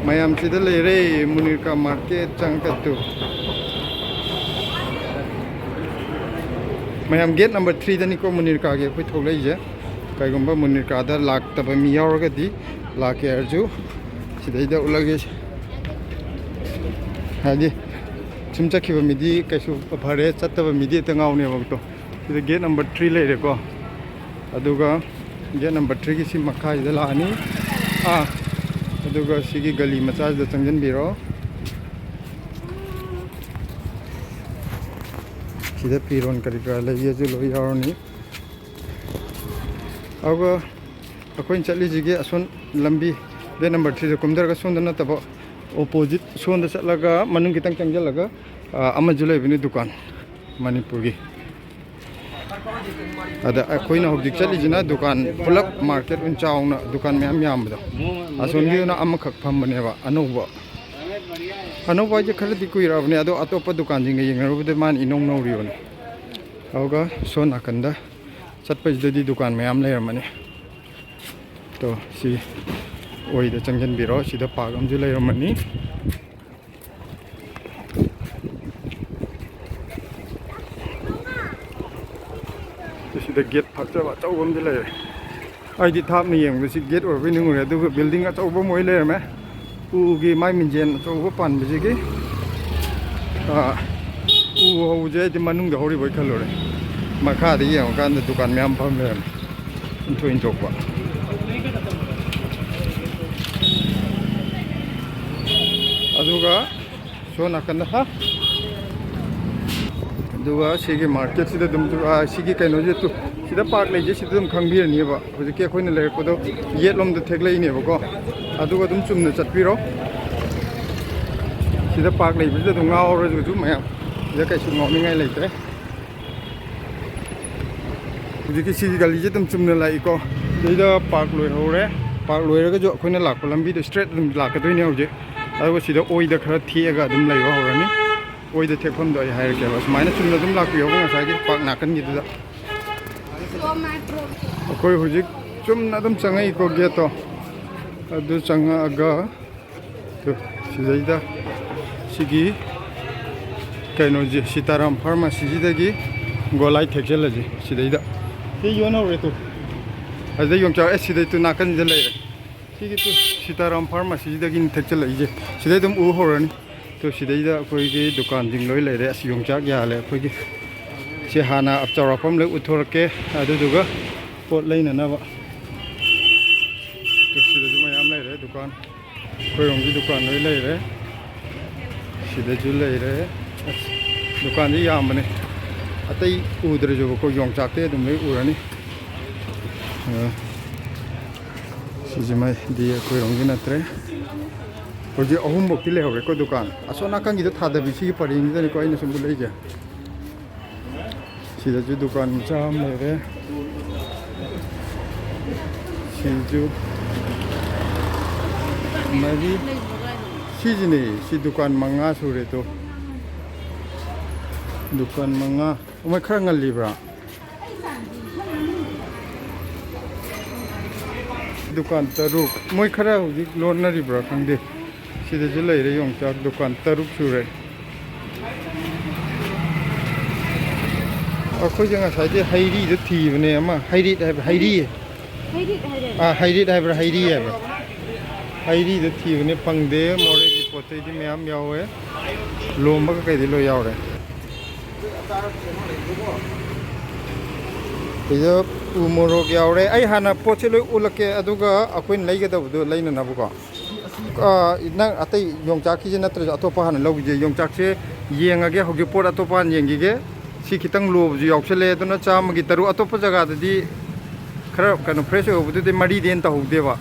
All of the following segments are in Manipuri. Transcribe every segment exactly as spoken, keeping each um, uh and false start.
ꯃꯌꯥꯝꯁꯤꯗ ꯂꯩꯔꯦ, ꯃꯨꯅꯤꯔꯀꯥ ꯃꯥꯔꯀꯦꯠ ꯆꯪꯉꯛꯀꯗꯨ꯫ ꯃꯌꯥꯝ, ꯒꯦꯠ ꯅꯝꯕꯔ ꯊ꯭ꯔꯤꯗꯅꯤꯀꯣ ꯃꯨꯅꯤꯔꯀꯥꯒꯤ ꯑꯩꯈꯣꯏ ꯊꯣꯛꯂꯛꯏꯁꯦ꯫ ꯀꯩꯒꯨꯝꯕ ꯃꯨꯅꯤꯔꯀꯥꯗ ꯂꯥꯛꯇꯕ ꯃꯤ ꯌꯥꯎꯔꯒꯗꯤ, ꯂꯥꯛꯀꯦ ꯍꯥꯏꯔꯁꯨ ꯁꯤꯗꯩꯗ ꯎꯠꯂꯒꯦ꯫ ꯍꯥꯏꯗꯤ ꯁꯨꯝ ꯆꯠꯈꯤꯕ ꯃꯤꯗꯤ ꯀꯩꯁꯨ ꯐꯔꯦ, ꯆꯠꯇꯕ ꯃꯤꯗꯤ ꯍꯦꯛꯇ ꯉꯥꯎꯅꯦꯕꯀꯣ꯫ ꯁꯤꯗ ꯒꯦꯠ ꯅꯝꯕꯔ ꯊ꯭ꯔꯤ ꯂꯩꯔꯦꯀꯣ꯫ ꯑꯗꯨꯒ ꯒꯦꯠ ꯅꯝꯕꯔ ꯊ꯭ꯔꯤꯒꯤ ꯁꯤ ꯃꯈꯥꯁꯤꯗ ꯂꯥꯛꯑꯅꯤ꯫ ꯑꯥ, ꯑꯗꯨꯒ ꯁꯤꯒꯤ ꯒꯂꯤ ꯃꯆꯥꯁꯤꯗ ꯆꯪꯁꯤꯟꯕꯤꯔꯣ꯫ ꯁꯤꯗ ꯐꯤꯔꯣꯟ ꯀꯔꯤ ꯀꯔꯥ ꯂꯩꯒꯦꯁꯨ ꯂꯣꯏ ꯌꯥꯎꯔꯅꯤ꯫ ꯑꯗꯨꯒ ꯑꯩꯈꯣꯏꯅ ꯆꯠꯂꯤꯁꯤꯒꯤ ꯑꯁꯣꯟ ꯂꯝꯕꯤ, ꯒꯦꯠ ꯅꯝꯕꯔ ꯊ꯭ꯔꯤꯗ ꯀꯨꯝꯊꯔꯒ ꯁꯣꯝꯗ ꯅꯠꯇꯕ, ꯑꯣꯄꯣꯖꯤꯠ ꯁꯣꯝꯗ ꯆꯠꯂꯒ ꯃꯅꯨꯡ ꯈꯤꯇꯪ ꯆꯪꯁꯤꯜꯂꯒ, ꯑ, ꯑꯃꯁꯨ ꯂꯩꯕꯅꯤ ꯗꯨꯀꯥꯟ ꯃꯅꯤꯄꯨꯔꯒꯤ꯫ ꯑꯗ ꯑꯩꯈꯣꯏꯅ ꯍꯧꯖꯤꯛ ꯆꯠꯂꯤꯁꯤꯅ ꯗꯨꯀꯥꯟ ꯄꯨꯂꯞ ꯃꯥꯔꯀꯦꯠ ꯑꯣꯏꯅ ꯆꯥꯎꯅ ꯗꯨꯀꯥꯟ ꯃꯌꯥꯝ ꯌꯥꯝꯕꯗꯣ, ꯑꯁꯣꯝꯒꯤꯗꯨꯅ ꯑꯃꯈꯛ ꯐꯝꯕꯅꯦꯕ ꯑꯅꯧꯕ꯫ ꯑꯅꯧꯕ ꯍꯥꯏꯁꯦ ꯈꯔꯗꯤ ꯀꯨꯏꯔꯛꯑꯕꯅꯦ, ꯑꯗꯣ ꯑꯇꯣꯞꯄ ꯗꯨꯀꯥꯟꯁꯤꯡꯒ ꯌꯦꯡꯅꯔꯨꯕꯗ ꯃꯥꯅ ꯏꯅꯧ ꯅꯧꯔꯤꯕꯅꯦ꯫ ꯑꯗꯨꯒ ꯁꯣꯝ ꯅꯥꯀꯟꯗ ꯆꯠꯄꯁꯤꯗꯗꯤ ꯗꯨꯀꯥꯟ ꯃꯌꯥꯝ ꯂꯩꯔꯝꯃꯅꯤ꯫ ꯇꯣ, ꯁꯤ ꯑꯣꯏꯗ ꯆꯪꯁꯤꯟꯕꯤꯔꯣ, ꯁꯤꯗ ꯄꯥꯔꯛ ꯑꯃꯁꯨ ꯂꯩꯔꯝꯃꯅꯤ꯫ ꯁꯤꯗ ꯒꯦꯠ ꯐꯖꯕ ꯑꯆꯧꯕ ꯑꯃꯗꯤ ꯂꯩꯔꯦ꯫ ꯑꯩꯗꯤ ꯊꯥꯞꯅ ꯌꯦꯡꯕꯗ ꯁꯤ ꯒꯦꯠ ꯑꯣꯏꯔꯕꯣꯏ ꯅꯤꯡꯉꯨꯔꯦ, ꯑꯗꯨꯒ ꯕꯤꯜꯗꯤꯡ ꯑꯆꯧꯕ ꯑꯃ ꯑꯣꯏ ꯂꯩꯔꯝꯃꯦ꯫ ꯎꯒꯤ ꯃꯥꯏ ꯃꯤꯡꯖꯦꯜ ꯑꯆꯧꯕ ꯄꯥꯟꯕꯁꯤꯒꯤ, ꯑꯥ, ꯎ ꯍꯧꯕꯁꯦ ꯑꯩꯗꯤ ꯃꯅꯨꯡꯗ ꯍꯧꯔꯤꯕꯣꯏ ꯈꯜꯂꯨꯔꯦ꯫ ꯃꯈꯥꯗ ꯌꯦꯡꯉꯀꯥꯟꯗ ꯗꯨꯀꯥꯟ ꯃꯌꯥꯝ ꯐꯝ ꯂꯩꯔꯝꯃꯦ, ꯏꯟꯊꯣꯛ ꯏꯟꯊꯣꯛꯄ꯫ ꯑꯗꯨꯒ ꯁꯣꯝ ꯅꯥꯀꯟꯗ, ꯍꯥ? ꯑꯗꯨꯒ ꯁꯤꯒꯤ ꯃꯥꯔꯀꯦꯠꯁꯤꯗ ꯑꯗꯨꯝ, ꯑꯥ, ꯁꯤꯒꯤ ꯀꯩꯅꯣꯁꯦ ꯇꯨ-, ꯁꯤꯗ ꯄꯥꯔꯛ ꯂꯩꯁꯦ ꯁꯤꯗ ꯑꯗꯨꯝ ꯈꯪꯕꯤꯔꯅꯦꯕ꯫ ꯍꯧꯖꯤꯛꯀꯤ ꯑꯩꯈꯣꯏꯅ ꯂꯩꯔꯛꯄꯗꯣ ꯌꯦꯠꯂꯣꯝꯗ ꯊꯦꯛꯂꯛꯏꯅꯦꯕꯀꯣ꯫ ꯑꯗꯨꯒ ꯑꯗꯨꯝ ꯆꯨꯝꯅ ꯆꯠꯄꯤꯔꯣ꯫ ꯁꯤꯗ ꯄꯥꯔꯛ ꯂꯩꯕꯁꯤꯗ ꯑꯗꯨꯝ ꯉꯥꯎꯔꯁꯨ ꯃꯌꯥꯝ, ꯁꯤꯗ ꯀꯩꯁꯨ ꯉꯥꯎꯅꯤꯡꯉꯥꯏ ꯂꯩꯇ꯭ꯔꯦ꯫ ꯍꯧꯖꯤꯛꯀꯤ ꯁꯤꯒꯤ ꯒꯂꯤꯁꯦ ꯑꯗꯨꯝ ꯆꯨꯝꯅ ꯂꯥꯛꯏꯀꯣ꯫ ꯁꯤꯗ ꯄꯥꯔꯛ ꯂꯣꯏꯍꯧꯔꯦ꯫ ꯄꯥꯔꯛ ꯂꯣꯏꯔꯒꯁꯨ ꯑꯩꯈꯣꯏꯅ ꯂꯥꯛꯄ ꯂꯝꯕꯤꯗꯣ ꯏꯁꯇ꯭ꯔꯦꯠ ꯑꯗꯨꯝ ꯂꯥꯛꯀꯗꯣꯏꯅꯦ ꯍꯧꯖꯤꯛ꯫ ꯑꯗꯨꯒ ꯁꯤꯗ ꯑꯣꯏꯗ ꯈꯔ ꯊꯦꯛꯑꯒ ꯑꯗꯨꯝ ꯂꯩꯕ ꯍꯧꯔꯅꯤ꯫ ꯑꯣꯏꯗ ꯊꯦꯛꯐꯝꯗꯣ ꯑꯩ ꯍꯥꯏꯔꯛꯀꯦꯕ꯫ ꯁꯨꯃꯥꯏꯅ ꯆꯨꯝꯅ ꯑꯗꯨꯝ ꯂꯥꯛꯄꯤꯌꯣꯕ ꯉꯁꯥꯏꯒꯤ ꯄꯥꯔꯛ ꯅꯥꯀꯟꯒꯤꯗꯨꯗ꯫ ꯑꯩꯈꯣꯏ ꯍꯧꯖꯤꯛ ꯆꯨꯝꯅ ꯑꯗꯨꯝ ꯆꯪꯉꯛꯏꯀꯣ ꯒꯦꯠꯇꯣ꯫ ꯑꯗꯨ ꯆꯪꯉꯛꯑꯒ ꯇꯨ, ꯁꯤꯗꯩꯗ ꯁꯤꯒꯤ ꯀꯩꯅꯣꯁꯦ, ꯁꯤꯇꯥꯔꯥꯝ ꯐꯥꯔꯃꯥꯁꯤꯁꯤꯗꯒꯤ ꯒꯣꯂꯥꯏ ꯊꯦꯛꯆꯜꯂꯁꯦ ꯁꯤꯗꯩꯗ꯫ ꯁꯤ ꯌꯣꯟꯍꯧꯔꯦ ꯇꯨ꯫ ꯑꯗꯨꯗꯩ ꯌꯣꯡꯆꯥꯛ ꯑꯦ ꯁꯤꯗꯩ ꯇꯨ ꯅꯥꯀꯟꯁꯤꯗ ꯂꯩꯔꯦ꯫ ꯁꯤꯒꯤ ꯇꯨ ꯁꯤꯇꯥꯔꯥꯝ ꯐꯥꯔꯃꯥꯁꯤꯁꯤꯗꯒꯤꯅꯤ ꯊꯦꯛꯆꯜꯂꯛꯏꯁꯦ꯫ ꯁꯤꯗꯩ ꯑꯗꯨꯝ ꯎ ꯍꯧꯔꯅꯤ꯫ ꯇꯨ ꯁꯤꯗꯩꯗ ꯑꯩꯈꯣꯏꯒꯤ ꯗꯨꯀꯥꯟꯁꯤꯡ ꯂꯣꯏ ꯂꯩꯔꯦ꯫ ꯑꯁ ꯌꯣꯡꯆꯥꯛ ꯌꯥꯜꯂꯦ ꯑꯩꯈꯣꯏꯒꯤ꯫ ꯁꯤ ꯍꯥꯟꯅ ꯆꯥꯎꯔꯥꯛꯄ ꯑꯃ ꯂꯣꯏ ꯎꯠꯊꯣꯔꯛꯀꯦ꯫ ꯑꯗꯨꯗꯨꯒ ꯄꯣꯠ ꯂꯩꯅꯅꯕ꯫ ꯇꯨ ꯁꯤꯗꯁꯨ ꯃꯌꯥꯝ ꯂꯩꯔꯦ ꯗꯨꯀꯥꯟ꯫ ꯑꯩꯈꯣꯏꯔꯣꯝꯒꯤ ꯗꯨꯀꯥꯟ ꯂꯣꯏ ꯂꯩꯔꯦ꯫ ꯁꯤꯗꯁꯨ ꯂꯩꯔꯦ꯫ ꯑꯁ ꯗꯨꯀꯥꯟꯗꯤ ꯌꯥꯝꯕꯅꯦ꯫ ꯑꯇꯩ ꯎꯗ꯭ꯔꯁꯨꯕꯀꯣ ꯌꯣꯡꯆꯥꯛꯇꯤ ꯑꯗꯨꯝ ꯂꯣꯏ ꯎꯔꯅꯤ꯫ ꯑ, ꯁꯤꯁꯤꯃꯗꯤ ꯑꯩꯈꯣꯏꯔꯣꯝꯒꯤ ꯅꯠꯇ꯭ꯔꯦ꯫ ꯍꯧꯖꯤꯛ ꯑꯍꯨꯝꯃꯨꯛꯇꯤ ꯂꯩꯍꯧꯔꯦꯀꯣ ꯗꯨꯀꯥꯟ꯫ ꯑꯁꯣꯝ ꯅꯥꯀꯟꯒꯤꯗ ꯊꯥꯗꯕꯤ ꯁꯤꯒꯤ ꯄꯔꯦꯡꯁꯤꯗꯅꯤꯀꯣ ꯑꯩꯅ ꯁꯨꯝ ꯎꯠꯂꯛꯏꯁꯦ꯫ ꯁꯤꯗꯁꯨ ꯗꯨꯀꯥꯟ ꯃꯆꯥ ꯑꯃ ꯂꯩꯔꯦ꯫ ꯁꯤꯁꯨ ꯃꯔꯤ꯫ ꯁꯤꯁꯤꯅꯦ꯫ ꯁꯤ ꯗꯨꯀꯥꯟ ꯃꯉꯥ ꯁꯨꯔꯦ ꯇꯣ꯫ ꯗꯨꯀꯥꯟ ꯃꯉꯥ꯫ ꯃꯣꯏ ꯈꯔ ꯉꯜꯂꯤꯕ꯭ꯔꯥ? ꯗꯨꯀꯥꯟ ꯇꯔꯨꯛ꯫ ꯃꯣꯏ ꯈꯔ ꯍꯧꯖꯤꯛ ꯂꯣꯟꯅꯔꯤꯕ꯭ꯔꯥ ꯈꯪꯗꯦ꯫ ꯁꯤꯗꯁꯨ ꯂꯩꯔꯦ ꯌꯣꯡꯆꯥꯛ ꯗꯨꯀꯥꯟ ꯇꯔꯨꯛ ꯁꯨꯔꯦ꯫ ꯑꯩꯈꯣꯏꯁꯦ ꯉꯁꯥꯏꯗꯤ ꯍꯩꯔꯤꯗ ꯊꯤꯕꯅꯦ ꯑꯃ꯫ ꯍꯩꯔꯤꯠ ꯍꯥꯏꯕ, ꯍꯩꯔꯤ꯫ ꯍꯩꯔꯤꯠ ꯍꯥꯏꯔꯦ꯫ ꯑꯥ, ꯍꯩꯔꯤꯠ ꯍꯥꯏꯕ꯭ꯔꯥ, ꯍꯩꯔꯤ ꯍꯥꯏꯕ꯭ꯔꯥ? ꯍꯩꯔꯤꯗ ꯊꯤꯕꯅꯦ, ꯐꯪꯗꯦ꯫ ꯃꯣꯔꯦꯒꯤ ꯄꯣꯠ ꯆꯩꯗꯤ ꯃꯌꯥꯝ ꯌꯥꯎꯋꯦ꯫ ꯂꯣꯝꯕ ꯀꯩꯀꯩꯗꯤ ꯂꯣꯏ ꯌꯥꯎꯔꯦ꯫ ꯁꯤꯗ ꯎ ꯃꯣꯔꯣꯛ ꯌꯥꯎꯔꯦ꯫ ꯑꯩ ꯍꯥꯟꯅ ꯄꯣꯠꯁꯦ ꯂꯣꯏ ꯎꯠꯂꯛꯀꯦ, ꯑꯗꯨꯒ ꯑꯩꯈꯣꯏꯅ ꯂꯩꯒꯗꯕꯗꯣ ꯂꯩꯅꯅꯕꯀꯣ꯫ ꯑꯥ, ꯅꯪ ꯑꯇꯩ ꯌꯣꯡꯆꯥꯛꯀꯤꯁꯦ ꯅꯠꯇ꯭ꯔꯁꯨ ꯑꯇꯣꯞꯄ ꯍꯥꯟꯅ ꯂꯧꯈꯤꯁꯦ꯫ ꯌꯣꯡꯆꯥꯛꯁꯦ ꯌꯦꯡꯉꯒꯦ, ꯍꯧꯖꯤꯛ ꯄꯣꯠ ꯑꯇꯣꯞꯄ ꯍꯥꯟꯅ ꯌꯦꯡꯈꯤꯒꯦ꯫ ꯁꯤ ꯈꯤꯇꯪ ꯂꯣꯕꯁꯨ ꯌꯥꯎꯁꯜꯂꯛꯑꯦ, ꯑꯗꯨꯅ ꯆꯥꯝꯃꯒꯤ ꯇꯔꯨꯛ꯫ ꯑꯇꯣꯞꯄ ꯖꯒꯥꯗꯗꯤ ꯈꯔ ꯀꯩꯅꯣ ꯐ꯭ꯔꯦꯁ ꯑꯣꯏꯍꯧꯕꯗꯨꯗꯤ ꯃꯔꯤꯗꯩ ꯍꯦꯟꯅ ꯇꯧꯍꯧꯗꯦꯕ꯫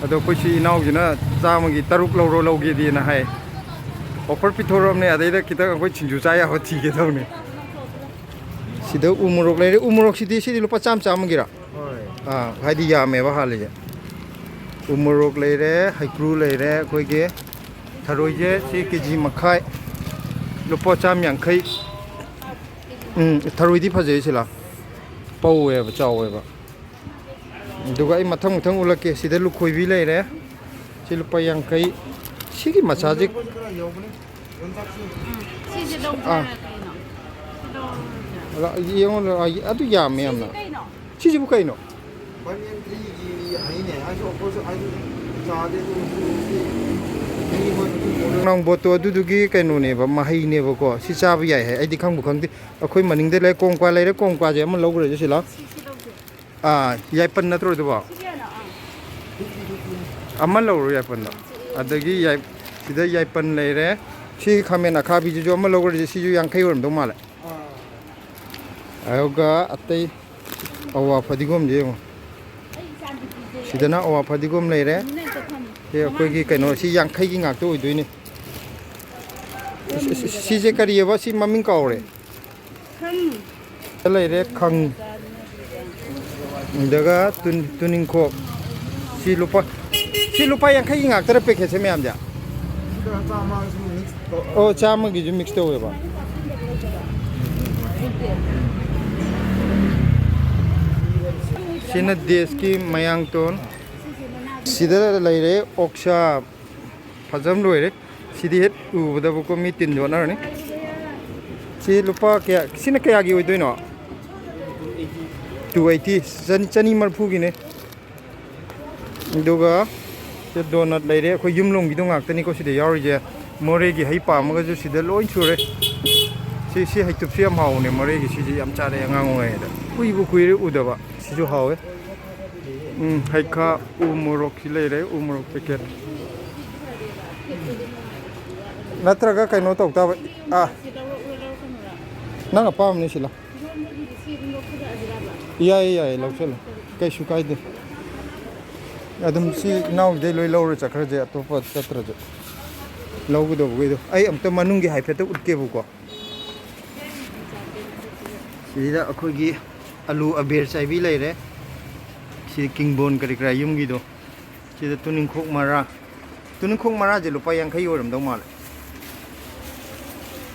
ꯑꯗꯣ ꯑꯩꯈꯣꯏ ꯁꯤ ꯏꯅꯥꯎꯁꯤꯅ ꯆꯥꯝꯃꯒꯤ ꯇꯔꯨꯛ ꯂꯧꯔꯣ, ꯂꯧꯒꯦꯗꯤꯅ ꯍꯥꯏ꯫ ꯑꯣꯐꯔ ꯄꯤꯊꯣꯔꯛꯑꯕꯅꯦ, ꯑꯗꯩꯗ ꯈꯤꯇꯪ ꯑꯩꯈꯣꯏ ꯁꯤꯡꯖꯨ ꯆꯥ ꯌꯥꯕ ꯊꯤꯒꯦ ꯇꯧꯅꯤ꯫ ꯁꯤꯗ ꯎ ꯃꯣꯔꯣꯛ ꯂꯩꯔꯦ꯫ ꯎ ꯃꯣꯔꯣꯛꯁꯤꯗꯤ ꯁꯤꯗꯤ ꯂꯨꯄꯥ ꯆꯥꯝꯃ, ꯆꯥꯝꯃꯒꯤꯔꯥ? ꯍꯣꯏ꯫ ꯑꯥ, ꯍꯥꯏꯗꯤ ꯌꯥꯝꯃꯦꯕ ꯍꯥꯜꯂꯤꯁꯦ꯫ ꯎ ꯃꯣꯔꯣꯛ ꯂꯩꯔꯦ, ꯍꯩꯀ꯭ꯔꯨ ꯂꯩꯔꯦ, ꯑꯩꯈꯣꯏꯒꯤ ꯊꯔꯣꯏꯁꯦ ꯁꯤ ꯀꯦ ꯖꯤ ꯃꯈꯥꯏ, ꯂꯨꯄꯥ ꯆꯥꯝ ꯌꯥꯡꯈꯩ꯫ ꯎꯝ, ꯊꯔꯣꯏꯗꯤ ꯐꯖꯩ ꯁꯤꯂꯥ, ꯄꯧꯋꯦꯕ, ꯆꯥꯎꯋꯦꯕ꯫ ꯑꯗꯨꯒ ꯑꯩ ꯃꯊꯪ ꯃꯊꯪ ꯎꯠꯂꯛꯀꯦ꯫ ꯁꯤꯗ ꯂꯨꯈꯣꯏꯕꯤ ꯂꯩꯔꯦ꯫ ꯁꯤ ꯂꯨꯄꯥ ꯌꯥꯡꯈꯩ꯫ ꯁꯤꯒꯤ ꯃꯆꯥꯁꯤ, ꯁꯤꯁꯦ ꯑꯥ꯫ ꯂꯧꯖꯔꯒꯦ ꯀꯩꯅꯣ꯫ ꯁꯤ ꯂꯧꯔꯁꯦ꯫ ꯌꯦꯡꯉꯣ, ꯑꯗꯨ ꯌꯥꯝꯃꯦ ꯁꯤꯁꯦ ꯌꯥꯝꯅ꯫ ꯀꯩꯅꯣ? ꯁꯤꯁꯤꯕꯨ ꯀꯩꯅꯣ? ꯕꯟ ꯑꯦꯟ ꯊ꯭ꯔꯤꯒꯤ ꯍꯩꯅꯦ꯫ ꯑꯩꯁꯨ ꯑꯣꯄꯣꯖꯤꯠ ꯑꯩꯁꯨ ꯆꯥꯗꯦ ꯑꯗꯨ ꯑꯣꯏꯔꯁꯨ ꯁꯤ ꯃꯤ ꯃꯣꯏ ꯅꯥꯡ ꯕꯣꯠꯇꯣ ꯑꯗꯨꯗꯨꯒꯤ ꯀꯩꯅꯣꯅꯦꯕ, ꯃꯍꯩꯅꯦꯕꯀꯣ꯫ ꯁꯤ ꯆꯥꯕ ꯌꯥꯏ ꯍꯥꯏ꯫ ꯑꯩꯗꯤ ꯈꯪꯕꯨ ꯈꯪꯗꯦ꯫ ꯑꯩꯈꯣꯏ ꯃꯅꯤꯡꯗ ꯂꯩ, ꯀꯣꯡꯀ꯭ꯋꯥ ꯂꯩꯔꯦ꯫ ꯀꯣꯡꯀ꯭ꯋꯥꯁꯦ ꯑꯃ ꯂꯧꯈ꯭ꯔꯁꯦ ꯁꯤ ꯂꯥꯎ꯫ ꯁꯤ ꯁꯤ ꯂꯧꯁꯦ꯫ ꯑꯥ, ꯌꯥꯏꯄꯟ ꯅꯠꯇ꯭ꯔꯣ ꯑꯗꯨꯕꯣ? ꯁꯤ ꯀꯌꯥꯅꯣ? ꯑꯥ꯫ ꯑꯃ ꯂꯧꯔꯣ ꯌꯥꯏꯄꯟꯗꯣ꯫ ꯑꯗꯒꯤ ꯌꯥꯏ-, ꯁꯤꯗ ꯌꯥꯏꯄꯟ ꯂꯩꯔꯦ꯫ ꯁꯤ ꯈꯥꯃꯦꯟ ꯑꯈꯥꯕꯤꯁꯤꯁꯨ ꯑꯃ ꯂꯧꯈ꯭ꯔꯁꯦ꯫ ꯁꯤꯁꯨ ꯌꯥꯡꯈꯩ ꯑꯣꯏꯔꯝꯗꯧ ꯃꯥꯜꯂꯦ꯫ ꯑꯥ꯫ ꯑꯗꯨꯒ ꯑꯇꯩ ꯑꯋꯥ ꯐꯗꯤꯒꯣꯝꯁꯦ ꯌꯦꯡꯉꯣ꯫ ꯑꯩ ꯏꯆꯥ ꯅꯨꯄꯤꯁꯦ ꯁꯤꯗꯅ ꯑꯋꯥ ꯐꯗꯤꯒꯣꯝ ꯂꯩꯔꯦ꯫ ꯇꯨꯃꯤꯟꯅ ꯍꯦꯛꯇ ꯐꯝꯃꯤ꯫ ꯁꯤ ꯑꯩꯈꯣꯏꯒꯤ ꯀꯩꯅꯣ, ꯁꯤ ꯌꯥꯡꯈꯩꯒꯤ ꯉꯥꯛꯇ ꯑꯣꯏꯗꯣꯏꯅꯦ꯫ ꯁꯤ-, ꯁꯤ-, ꯁꯤꯁꯦ ꯀꯔꯤꯑꯕ? ꯁꯤ ꯃꯃꯤꯡ ꯀꯥꯎꯔꯦ꯫ ꯈꯪ꯫ ꯂꯩꯔꯦ ꯈꯪ꯫ ꯑꯗꯨꯒ ꯇꯨꯟ-, ꯇꯨꯅꯤꯡꯈꯣꯛ꯫ ꯁꯤ ꯂꯨꯄꯥ, ꯁꯤ ꯂꯨꯄꯥ ꯌꯥꯡꯈꯩꯒꯤ ꯉꯥꯛꯇꯔ ꯄꯦꯀꯦꯠꯁꯦ ꯃꯌꯥꯝꯁꯦ? ꯁꯤꯗ ꯆꯥꯝꯃꯒꯤꯁꯨ ꯃꯤꯛꯁ ꯇꯧ꯫ ꯑꯣ, ꯆꯥꯝꯃꯒꯤꯁꯨ ꯃꯤꯛꯁ ꯇꯧꯋꯦꯕ꯫ ꯁꯤꯅ ꯗꯦꯁꯀꯤ ꯃꯌꯥꯡꯇꯣꯟ꯫ ꯁꯤꯗ ꯂꯩꯔꯦ ꯑꯣꯛꯁꯥ꯫ ꯐꯖꯕ ꯂꯣꯏꯔꯦ꯫ ꯁꯤꯗꯤ ꯍꯦꯛ ꯎꯕꯗꯕꯀꯣ ꯃꯤ ꯇꯤꯟ ꯌꯣꯠꯅꯔꯅꯤ꯫ ꯁꯤ ꯂꯨꯄꯥ ꯀꯌꯥ, ꯁꯤꯅ ꯀꯌꯥꯒꯤ ꯑꯣꯏꯗꯣꯏꯅꯣ? ꯇꯨ ꯑꯩꯠꯇꯤ, ꯆꯅꯤ, ꯆꯅꯤ ꯃꯔꯤꯐꯨꯒꯤꯅꯦ꯫ ꯑꯗꯨꯒ ꯁꯤ ꯗꯣꯅꯠ ꯂꯩꯔꯦ꯫ ꯑꯩꯈꯣꯏ ꯌꯨꯝ ꯂꯣꯝꯒꯤꯗꯣ ꯉꯥꯛꯇꯅꯤꯀꯣ ꯁꯤꯗ ꯌꯥꯎꯔꯤꯁꯦ꯫ ꯃꯣꯔꯦꯒꯤ ꯍꯩ ꯄꯥꯝꯃꯒꯁꯨ ꯁꯤꯗ ꯂꯣꯏ ꯁꯨꯔꯦ꯫ ꯁꯤ, ꯁꯤ ꯍꯩꯇꯨꯞꯁꯤ ꯌꯥꯝ ꯍꯥꯎꯕꯅꯦ, ꯃꯣꯔꯦꯒꯤ꯫ ꯁꯤꯁꯦ ꯌꯥꯝ ꯆꯥꯔꯛꯑꯦ ꯑꯉꯥꯡ ꯑꯣꯏꯔꯤꯉꯩꯗ꯫ ꯀꯨꯏꯕꯨ ꯀꯨꯏꯔꯦ ꯎꯗꯕ꯫ ꯁꯤꯁꯨ ꯍꯥꯎꯋꯦ꯫ ꯎꯝ, ꯍꯩꯈꯥ, ꯎ ꯃꯣꯔꯣꯛꯁꯤ ꯂꯩꯔꯦ, ꯎ ꯃꯣꯔꯣꯛ ꯄꯦꯀꯦꯠ꯫ ꯅꯠꯇ꯭ꯔꯒ ꯀꯩꯅꯣ ꯇꯧ ꯇꯥꯕ꯫ ꯑꯥ, ꯅꯪ ꯑꯄꯥꯝꯕꯅꯤ ꯁꯤꯜꯂꯣ꯫ ꯌꯥꯏꯌꯦ, ꯌꯥꯏꯌꯦ, ꯂꯧꯁꯜꯂꯣ꯫ ꯀꯩꯁꯨ ꯀꯥꯏꯗꯦ꯫ ꯑꯗꯨꯝ ꯁꯤ ꯏꯅꯥꯎꯒꯤꯗꯩ ꯂꯣꯏ ꯂꯧꯔ ꯆꯠꯈ꯭ꯔꯁꯦ, ꯑꯇꯣꯞꯄ ꯆꯠꯇ꯭ꯔꯁꯨ꯫ ꯂꯧꯒꯗꯧꯕꯈꯩꯗꯣ ꯑꯩ ꯑꯝꯇ ꯃꯅꯨꯡꯒꯤ ꯍꯥꯏꯐꯦꯠꯇ ꯎꯠꯀꯦꯕꯀꯣ꯫ ꯁꯤꯗ ꯑꯩꯈꯣꯏꯒꯤ ꯑꯂꯨ ꯑꯕꯦꯔ ꯆꯥꯏꯕꯤ ꯂꯩꯔꯦ꯫ ꯁꯤ ꯀꯤꯡꯕꯣꯟ ꯀꯔꯤ ꯀꯔꯥ ꯌꯨꯝꯒꯤꯗꯣ꯫ ꯁꯤꯗ ꯇꯨꯅꯤꯡꯈꯣꯛ ꯃꯔꯥ꯫ ꯇꯨꯅꯤꯡꯈꯣꯛ ꯃꯔꯥꯁꯦ ꯂꯨꯄꯥ ꯌꯥꯡꯈꯩ ꯑꯣꯏꯔꯝꯗꯧ ꯃꯥꯜꯂꯦ꯫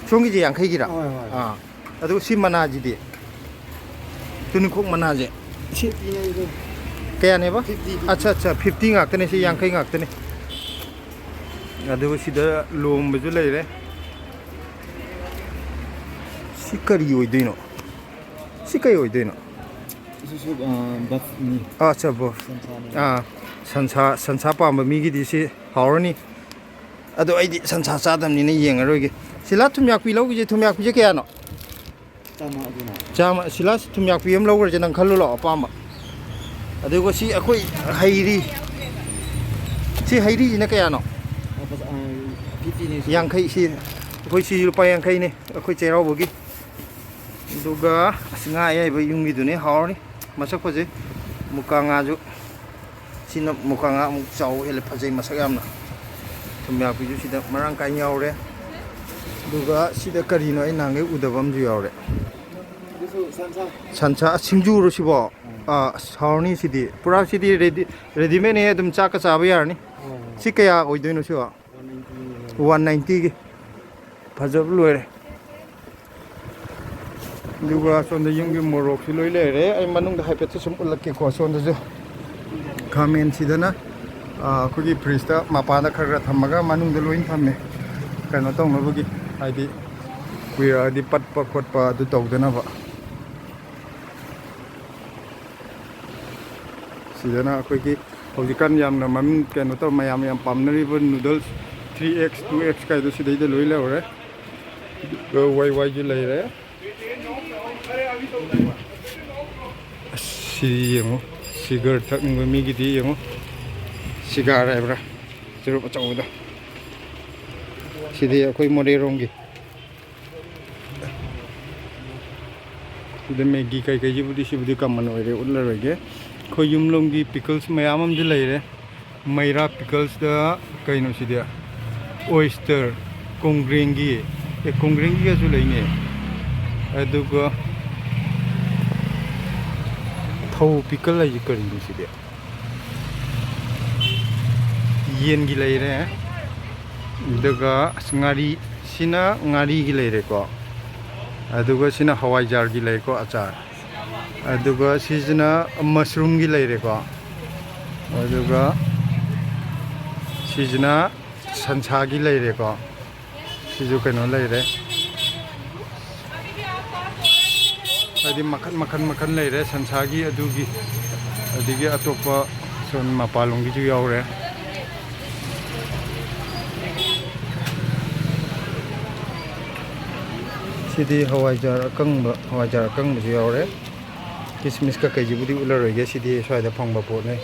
ꯁꯣꯝꯒꯤꯁꯦ ꯌꯥꯡꯈꯩꯒꯤꯔꯥ? ꯍꯣꯏ, ꯍꯣꯏ꯫ ꯑꯥ꯫ ꯑꯗꯨꯒ ꯁꯤ ꯃꯅꯥꯁꯤꯗꯤ? ꯇꯨꯅꯤꯡꯈꯣꯛ ꯃꯅꯥꯁꯦ꯫ ꯁꯤ, ꯄꯤꯅꯩꯗꯣ꯫ ꯀꯌꯥꯅꯦꯕ? Fifty, fifty. ꯑꯠꯆꯥ, ꯑꯠꯆꯥ, ꯐꯤꯐꯇꯤ ꯉꯥꯛꯇꯅꯦ ꯁꯤ, ꯌꯥꯡꯈꯩ ꯉꯥꯛꯇꯅꯦ꯫ ꯑꯗꯨꯒ ꯁꯤꯗ ꯂꯣꯝꯕꯁꯨ ꯂꯩꯔꯦ꯫ ꯁꯤ ꯀꯔꯤ ꯑꯣꯏꯗꯣꯏꯅꯣ? ꯁꯤ ꯀꯩ ꯑꯣꯏꯗꯣꯏꯅꯣ? ꯑꯁꯤꯁꯨ, ꯑ, ꯕꯐꯅꯤ꯫ ꯑꯥ, ꯑꯠꯆꯥ, ꯕꯐ꯫ ꯁꯟꯁꯥꯅꯤ꯫ ꯑꯥ, ꯁꯟꯁꯥ, ꯁꯟꯁꯥ ꯄꯥꯝꯕ ꯃꯤꯒꯤꯗꯤ ꯁꯤ ꯍꯥꯎꯔꯅꯤ꯫ ꯑꯗꯣ ꯑꯩꯗꯤ ꯁꯟꯁꯥ ꯆꯥꯗꯕꯅꯤꯅ ꯌꯦꯡꯉꯔꯣꯏꯒꯦ꯫ ꯁꯤꯂꯥ, ꯊꯨꯝꯌꯥꯛꯄꯤ ꯂꯧꯈꯤꯁꯦ, ꯊꯨꯝꯌꯥꯛꯄꯤꯁꯦ ꯀꯌꯥꯅꯣ? ꯆꯥꯝꯃ ꯑꯗꯨꯅ꯫ ꯆꯥꯝꯃ꯫ ꯁꯤꯂꯥ, ꯊꯨꯝꯌꯥꯛꯄꯤ ꯑꯃ ꯂꯧꯈ꯭ꯔꯁꯦ, ꯅꯪ ꯈꯜꯂꯨ ꯂꯥꯛꯑꯣ ꯑꯄꯥꯝꯕ꯫ ꯑꯗꯨꯒ ꯁꯤ ꯑꯩꯈꯣꯏ ꯍꯩꯔꯤ꯫ ꯁꯤ ꯍꯩꯔꯤꯁꯤꯅ ꯀꯌꯥꯅꯣ? ꯑ, ꯐꯖ-, ꯑ, ꯐꯤꯐꯇꯤꯅꯤ ꯁꯤ꯫ ꯌꯥꯡꯈꯩ꯫ ꯁꯤ ꯑꯩꯈꯣꯏ ꯁꯤ ꯂꯨꯄꯥ ꯌꯥꯡꯈꯩꯅꯦ, ꯑꯩꯈꯣꯏ ꯆꯩꯔꯥꯎꯕꯒꯤ꯫ ꯑꯗꯨꯒ ꯑꯁ, ꯉꯥ ꯑꯌꯥꯏꯕ ꯌꯨꯝꯒꯤꯗꯨꯅꯦ, ꯍꯥꯎꯔꯅꯤ꯫ ꯃꯁꯛ ꯐꯖꯩ꯫ ꯃꯨꯀꯥ ꯉꯥꯁꯨ꯫ ꯁꯤꯅ ꯃꯨꯀꯥ ꯉꯥ ꯑꯃꯨꯛ ꯆꯥꯎ ꯍꯦꯜꯂꯦ, ꯐꯖꯩ ꯃꯁꯛ ꯌꯥꯝꯅ꯫ ꯊꯨꯝꯌꯥꯛꯄꯤꯁꯨ ꯁꯤꯗ ꯃꯔꯥꯡ ꯀꯥꯏꯅ ꯌꯥꯎꯔꯦ꯫ ꯑꯗꯨꯒ ꯁꯤꯗ ꯀꯔꯤꯅꯣ ꯑꯩ ꯅꯍꯥꯟꯈꯩ ꯎꯗꯕ ꯑꯃꯁꯨ ꯌꯥꯎꯔꯦ꯫ ꯑꯗꯨꯁꯨ ꯁꯟꯁꯥ꯫ ꯁꯟꯁꯥ ꯁꯤꯡꯖꯨꯔꯣ ꯁꯤꯕꯣ? ꯎꯝ꯫ ꯑꯥ, ꯑꯁ, ꯍꯥꯎꯔꯅꯤ ꯁꯤꯗꯤ꯫ ꯄꯨꯔꯥ ꯁꯤꯗꯤ ꯔꯦꯗꯤ, ꯔꯦꯗꯤꯃꯦꯗꯅꯦ, ꯑꯗꯨꯝ ꯆꯥꯛꯀ ꯆꯥꯕ ꯌꯥꯔꯅꯤ꯫ ꯎꯝ꯫ ꯁꯤ ꯀꯌꯥ ꯑꯣꯏꯗꯣꯏꯅꯣ ꯁꯤꯕꯣ? ꯋꯥꯟ ꯅꯥꯏꯟꯇꯤꯒꯤ꯫ ꯐꯖꯕ ꯂꯣꯏꯔꯦ꯫ ꯑꯗꯨꯒ ꯁꯣꯝꯗ ꯌꯨꯝꯒꯤ ꯃꯣꯔꯣꯛꯁꯨ ꯂꯣꯏ ꯂꯩꯔꯦ꯫ ꯑꯩ ꯃꯅꯨꯡꯗ ꯍꯥꯏꯐꯦꯠꯇ ꯁꯨꯝ ꯎꯠꯂꯛꯀꯦꯀꯣ꯫ ꯁꯣꯝꯗꯁꯨ ꯈꯥꯃꯦꯟꯁꯤꯗꯅ, ꯑ, ꯑꯩꯈꯣꯏꯒꯤ ꯐ꯭ꯔꯤꯖꯇ ꯃꯄꯥꯟꯗ ꯈꯔ ꯈꯔ ꯊꯝꯃꯒ ꯃꯅꯨꯡꯗ ꯂꯣꯏ ꯊꯝꯃꯦ, ꯀꯩꯅꯣ ꯇꯧꯅꯕꯒꯤ, ꯍꯥꯏꯗꯤ ꯀꯨꯏꯔꯛꯑꯗꯤ ꯄꯠꯄ ꯈꯣꯠꯄ ꯑꯗꯨ ꯇꯧꯗꯅꯕ꯫ ꯁꯤꯗꯅ ꯑꯩꯈꯣꯏꯒꯤ ꯍꯧꯖꯤꯛꯀꯥꯟ ꯌꯥꯝꯅ ꯃꯃꯤꯡ ꯀꯩꯅꯣ ꯇꯧ, ꯃꯌꯥꯝ ꯌꯥꯝ ꯄꯥꯝꯅꯔꯤꯕ noodles three X, two X ꯀꯥꯏꯗꯣ ꯁꯤꯗꯩꯗ ꯂꯣꯏ ꯂꯩꯍꯧꯔꯦ꯫ ꯑꯗꯨꯒ ꯋꯥꯏ ꯋꯥꯏꯁꯨ ꯂꯩꯔꯦ꯫ ꯑꯁ, ꯁꯤ ꯌꯦꯡꯉꯨ, ꯁꯤꯒꯔ ꯊꯛꯅꯤꯡꯕ ꯃꯤꯒꯤꯗꯤ ꯌꯦꯡꯉꯨ, ꯁꯤꯒꯥꯔ ꯍꯥꯏꯕ꯭ꯔꯥ, ꯆꯨꯔꯨꯞ ꯑꯆꯧꯕꯗꯣ꯫ ꯁꯤꯗꯤ ꯑꯩꯈꯣꯏ ꯃꯣꯔꯦꯔꯣꯝꯒꯤ꯫ ꯁꯤꯗ ꯃꯦꯒꯤ ꯀꯩꯀꯩꯁꯤꯕꯨꯗꯤ, ꯁꯤꯕꯨꯗꯤ ꯀꯃꯟ ꯑꯣꯏꯔꯦ, ꯎꯠꯂꯔꯣꯏꯒꯦ꯫ ꯑꯩꯈꯣꯏ ꯌꯨꯝꯂꯣꯝꯒꯤ ꯄꯤꯀꯜꯁ ꯃꯌꯥꯝ ꯑꯃꯗꯤ ꯂꯩꯔꯦ꯫ ꯃꯩꯔꯥ ꯄꯤꯀꯜꯁꯇ ꯀꯩꯅꯣ ꯁꯤꯗꯤ? ꯑꯣꯏꯁꯇꯔ, ꯀꯣꯡꯒ꯭ꯔꯦꯡꯒꯤ, ꯑꯦ, ꯀꯣꯡꯒ꯭ꯔꯦꯡꯒꯤꯒꯁꯨ ꯂꯩꯅꯦ꯫ ꯑꯗꯨꯒ ꯊꯧ ꯄꯤꯀꯜ ꯍꯥꯏꯁꯦ ꯀꯔꯤꯅꯣ ꯁꯤꯗꯤ? ꯌꯦꯟꯒꯤ ꯂꯩꯔꯦ꯫ ꯑꯗꯨꯒ ꯑꯁ, ꯉꯥꯔꯤ, ꯁꯤꯅ ꯉꯥꯔꯤꯒꯤ ꯂꯩꯔꯦꯀꯣ꯫ ꯑꯗꯨꯒ ꯁꯤꯅ ꯍꯋꯥꯏꯖꯥꯔꯒꯤ ꯂꯩꯀꯣ, ꯑꯆꯥꯔ꯫ ꯑꯗꯨꯒ ꯁꯤꯁꯤꯅ ꯃꯁꯔꯨꯝꯒꯤ ꯂꯩꯔꯦꯀꯣ꯫ ꯑꯗꯨꯒ ꯁꯤꯁꯤꯅ ꯁꯟꯁꯥꯒꯤ ꯂꯩꯔꯦꯀꯣ꯫ ꯁꯤꯁꯨ ꯀꯩꯅꯣ ꯂꯩꯔꯦ꯫ ꯍꯥꯏꯗꯤ ꯃꯈꯟ ꯃꯈꯟ ꯃꯈꯟ ꯂꯩꯔꯦ ꯁꯟꯁꯥꯒꯤ, ꯑꯗꯨꯒꯤ, ꯑꯗꯒꯤ ꯑꯇꯣꯞꯄ ꯁꯣꯝ ꯃꯄꯥꯟꯂꯣꯝꯒꯤꯁꯨ ꯌꯥꯎꯔꯦ꯫ ꯁꯤꯗꯤ ꯍꯋꯥꯏꯖꯥꯔ ꯑꯀꯪꯕ, ꯍꯋꯥꯏꯖꯥꯔ ꯑꯀꯪꯕꯁꯨ ꯌꯥꯎꯔꯦ꯫ ꯀꯤꯁꯃꯤꯁ ꯀꯀꯩꯁꯤꯕꯨꯗꯤ ꯎꯠꯂꯔꯣꯏꯒꯦ, ꯁꯤꯗꯤ ꯁ꯭ꯋꯥꯏꯗ ꯐꯪꯕ ꯄꯣꯠꯅꯤ꯫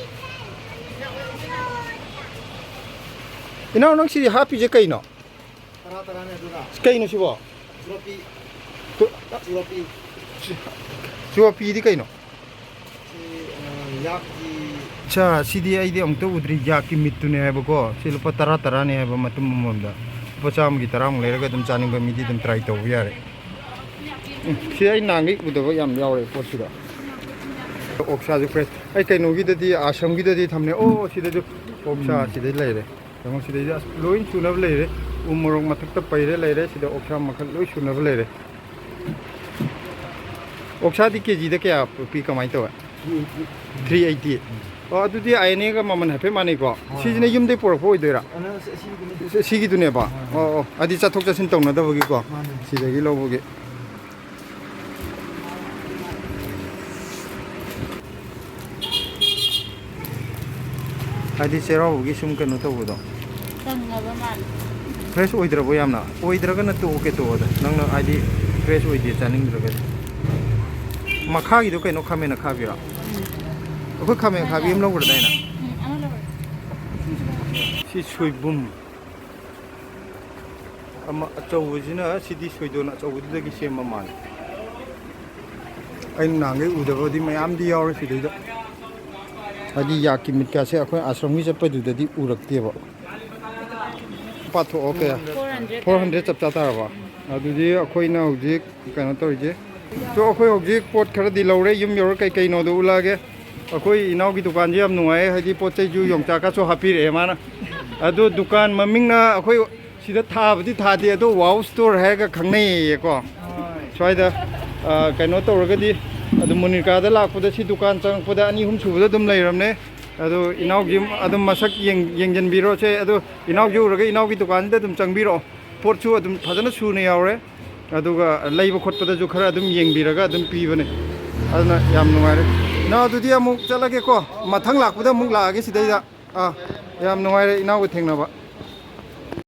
ꯏꯅꯥꯎ, ꯅꯪ ꯁꯤꯗꯤ ꯍꯥꯞꯄꯤꯁꯦ ꯀꯩꯅꯣ? ꯇꯔꯥ ꯇꯔꯥꯅꯦ ꯑꯗꯨꯅ꯫ ꯀꯩꯅꯣ ꯁꯤꯕꯣ? ꯆꯨꯔꯄꯤ꯫ ꯇꯨ- ꯆꯨꯔꯄꯤ꯫ ꯆꯨ-, ꯆꯨꯔꯄꯤꯗꯤ ꯀꯩꯅꯣ? ꯁꯤ, ꯑ, ꯌꯥꯛꯀꯤ꯫ ꯑꯠꯆꯥ, ꯁꯤꯗꯤ ꯑꯩꯗꯤ ꯑꯃꯨꯛꯇ ꯎꯗ꯭ꯔꯤ꯫ ꯌꯥꯛꯀꯤ ꯃꯤꯠꯇꯨꯅꯦ ꯍꯥꯏꯕꯀꯣ꯫ ꯁꯤ ꯂꯨꯄꯥ ꯇꯔꯥ ꯇꯔꯥꯅꯦ ꯍꯥꯏꯕ ꯃꯇꯨꯝ ꯑꯃꯃꯝꯗ꯫ ꯂꯨꯄꯥ ꯆꯥꯝꯃꯒꯤ ꯇꯔꯥꯃꯨꯛ ꯂꯩꯔꯒ ꯑꯗꯨꯝ ꯆꯥꯅꯤꯡꯕ ꯃꯤꯗꯤ ꯑꯗꯨꯝ try ꯇꯧꯕ ꯌꯥꯔꯦ꯫ ꯎꯝ, ꯁꯤ ꯑꯩ ꯅꯍꯥꯟꯒꯩ ꯎꯗꯕ ꯌꯥꯝ ꯌꯥꯎꯔꯦ ꯄꯣꯠꯁꯤꯗ꯫ ꯑꯣꯛꯁꯥꯁꯨ fresh꯫ ꯑꯩ ꯀꯩꯅꯣꯒꯤꯗꯗꯤ, ꯑꯥꯁ꯭ꯔꯝꯒꯤꯗꯗꯤ ꯊꯝꯅꯦ꯫ ꯑꯣ, ꯁꯤꯗꯁꯨ ꯑꯣꯛꯁꯥ ꯁꯤꯗꯩ ꯂꯩꯔꯦ꯫ ꯌꯦꯡꯉꯣ, ꯁꯤꯗꯩꯗ ꯑꯁ ꯂꯣꯏ ꯁꯨꯅꯕ ꯂꯩꯔꯦ꯫ ꯎ ꯃꯣꯔꯣꯛ ꯃꯊꯛꯇ ꯄꯩꯔꯦ ꯂꯩꯔꯦ꯫ ꯁꯤꯗ ꯑꯣꯛꯁꯥ ꯃꯈꯜ ꯂꯣꯏ ꯁꯨꯅꯕ ꯂꯩꯔꯦ꯫ ꯑꯣꯛꯁꯥꯗꯤ ꯀꯦꯖꯤꯗ ꯀꯌꯥ ꯄꯤ, ꯀꯃꯥꯏꯅ ꯇꯧꯋꯦ? Three eighty꯫ ꯑꯣ, ꯑꯗꯨꯗꯤ ꯑꯥꯏ ꯑꯦꯟ ꯑꯦꯒ ꯃꯃꯜ ꯍꯥꯏꯐꯦꯠ ꯃꯥꯟꯅꯩꯀꯣ? ꯍꯣꯏ, ꯁꯤꯁꯤꯅ ꯍꯣꯏ꯫ ꯌꯨꯝꯗꯩ ꯄꯨꯔꯛꯄ ꯑꯣꯏꯗꯣꯏꯔꯥ? ꯑꯗꯨ ꯁꯤ-, ꯁꯤꯒꯤꯗꯨꯅꯤ꯫ ꯁꯤ-, ꯁꯤꯒꯤꯗꯨꯅꯦꯕ? ꯍꯣꯏ, ꯍꯣꯏ꯫ ꯑꯣ, ꯑꯣ꯫ ꯍꯥꯏꯗꯤ ꯆꯠꯊꯣꯛ ꯆꯠꯁꯤꯟ ꯇꯧꯅꯗꯕꯒꯤꯀꯣ? ꯃꯥꯅꯦ꯫ ꯁꯤꯗꯒꯤ ꯂꯧꯕꯒꯤ꯫ ꯍꯥꯏꯗꯤ ꯆꯩꯔꯥꯎꯕꯒꯤ ꯁꯨꯝ ꯀꯩꯅꯣ ꯇꯧꯕꯗꯣ꯫ ꯀꯪꯉꯕ ꯃꯥꯜꯂꯦ꯫ Fresh ꯑꯣꯏꯗ꯭ꯔꯕꯣ ꯌꯥꯝꯅ? ꯑꯣꯏꯗ꯭ꯔꯒꯅ ꯇꯣꯛꯑꯣ, ꯀꯩ ꯇꯣꯛꯑꯣꯗ꯫ ꯅꯪꯅ ꯍꯥꯏꯗꯤ fresh ꯑꯣꯏꯗꯦ ꯆꯥꯅꯤꯡꯗ꯭ꯔꯒꯗꯤ꯫ ꯃꯈꯥꯒꯤꯗꯣ ꯀꯩꯅꯣ, ꯈꯥꯃꯦꯟ ꯑꯈꯥꯕꯤꯔꯣ? ꯎꯝ꯫ ꯑꯩꯈꯣꯏ ꯈꯥꯃꯦꯟ ꯑꯈꯥꯕꯤ ꯑꯃ ꯂꯧꯒ꯭ꯔꯗꯥꯏꯅꯦ? ꯎꯝ, ꯑꯃ ꯂꯧꯔꯦ꯫ ꯁꯤ ꯁꯣꯏꯕꯨꯝ꯫ ꯑꯃ ꯑꯆꯧꯕꯁꯤꯅ, ꯁꯤꯗꯤ ꯁꯣꯏꯗꯣꯟ ꯑꯆꯧꯕꯗꯨꯗꯒꯤ ꯁꯦꯝꯕ ꯃꯥꯜꯂꯦ꯫ ꯑꯩꯅ ꯅꯍꯥꯟꯈꯩ ꯎꯗꯕꯗꯤ ꯃꯌꯥꯝꯗꯤ ꯌꯥꯎꯔꯦ ꯁꯤꯗꯩꯗ꯫ ꯍꯥꯏꯗꯤ ꯌꯥꯛꯀꯤ ꯃꯤꯠꯀꯥꯁꯦ ꯑꯩꯈꯣꯏ ꯑꯥꯁ꯭ꯔꯝꯒꯤ ꯆꯠꯄꯗꯨꯗꯗꯤ ꯎꯔꯛꯇꯦꯕ꯫ ꯄꯥꯊꯣꯛꯑꯣ, ꯀꯌꯥ? Four hundred꯫ Four hundred ꯆꯞ ꯆꯥ ꯇꯥꯔꯕ? ꯑꯗꯨꯗꯤ ꯑꯩꯈꯣꯏꯅ ꯍꯧꯖꯤꯛ ꯀꯩꯅꯣ ꯇꯧꯔꯤꯁꯦ꯫ ꯆꯣ, ꯑꯩꯈꯣꯏ ꯍꯧꯖꯤꯛ ꯄꯣꯠ ꯈꯔꯗꯤ ꯂꯧꯔꯦ, ꯌꯨꯝ ꯌꯧꯔ ꯀꯩ ꯀꯩꯅꯣꯗꯣ ꯎꯠꯂꯛꯑꯒꯦ꯫ ꯑꯩꯈꯣꯏ ꯏꯅꯥꯎꯒꯤ ꯗꯨꯀꯥꯟꯁꯦ ꯌꯥꯝ ꯅꯨꯡꯉꯥꯏ, ꯍꯥꯏꯗꯤ ꯄꯣꯠ ꯆꯩꯁꯨ ꯌꯣꯡꯆꯥꯛꯀꯁꯨ ꯍꯥꯞꯄꯤꯔꯛꯑꯦ ꯃꯥꯅ꯫ ꯑꯗꯣ ꯗꯨꯀꯥꯟ ꯃꯃꯤꯡꯅ ꯑꯩꯈꯣꯏ ꯁꯤꯗ ꯊꯥꯕꯗꯤ ꯊꯥꯗꯦ, ꯑꯗꯣ Wow Store ꯍꯥꯏꯔꯒ ꯈꯪꯅꯩꯌꯦꯀꯣ꯫ ꯍꯣꯏ꯫ ꯁ꯭ꯋꯥꯏꯗ, ꯑ, ꯀꯩꯅꯣ ꯇꯧꯔꯒꯗꯤ, ꯑꯗꯨ ꯃꯨꯅꯤꯔꯀꯥꯗ ꯂꯥꯛꯄꯗ ꯁꯤ ꯗꯨꯀꯥꯟ ꯆꯪꯉꯛꯄꯗ ꯑꯅꯤ ꯑꯍꯨꯝ ꯁꯨꯕꯗ ꯑꯗꯨꯝ ꯂꯩꯔꯝꯅꯦ꯫ ꯑꯗꯨ ꯏꯅꯥꯎꯒꯤ ꯑꯗꯨꯝ ꯃꯁꯛ ꯌꯦꯡ- ꯌꯦꯡꯁꯤꯟꯕꯤꯔꯣꯁꯦ꯫ ꯑꯗꯨ ꯏꯅꯥꯎꯒꯤ ꯎꯔꯒ ꯏꯅꯥꯎꯒꯤ ꯗꯨꯀꯥꯟꯁꯤꯗ ꯑꯗꯨꯝ ꯆꯪꯕꯤꯔꯛꯑꯣ꯫ ꯄꯣꯠꯁꯨ ꯑꯗꯨꯝ ꯐꯖꯅ ꯁꯨꯅ ꯌꯥꯎꯔꯦ꯫ ꯑꯗꯨꯒ ꯂꯩꯕ ꯈꯣꯠꯄꯗꯁꯨ ꯈꯔ ꯑꯗꯨꯝ ꯌꯦꯡꯕꯤꯔꯒ ꯑꯗꯨꯝ ꯄꯤꯕꯅꯦ꯫ ꯑꯗꯨꯅ ꯌꯥꯝ ꯅꯨꯡꯉꯥꯏꯔꯦ꯫ ꯏꯅꯥꯎ, ꯑꯗꯨꯗꯤ ꯑꯃꯨꯛ ꯆꯠꯂꯒꯦꯀꯣ꯫ ꯃꯊꯪ ꯂꯥꯛꯄꯗ ꯑꯃꯨꯛ ꯂꯥꯛꯑꯒꯦ ꯁꯤꯗꯩꯗ꯫ ꯑꯥ, ꯌꯥꯝ ꯅꯨꯡꯉꯥꯏꯔꯦ ꯏꯅꯥꯎꯒ ꯊꯦꯡꯅꯕ꯫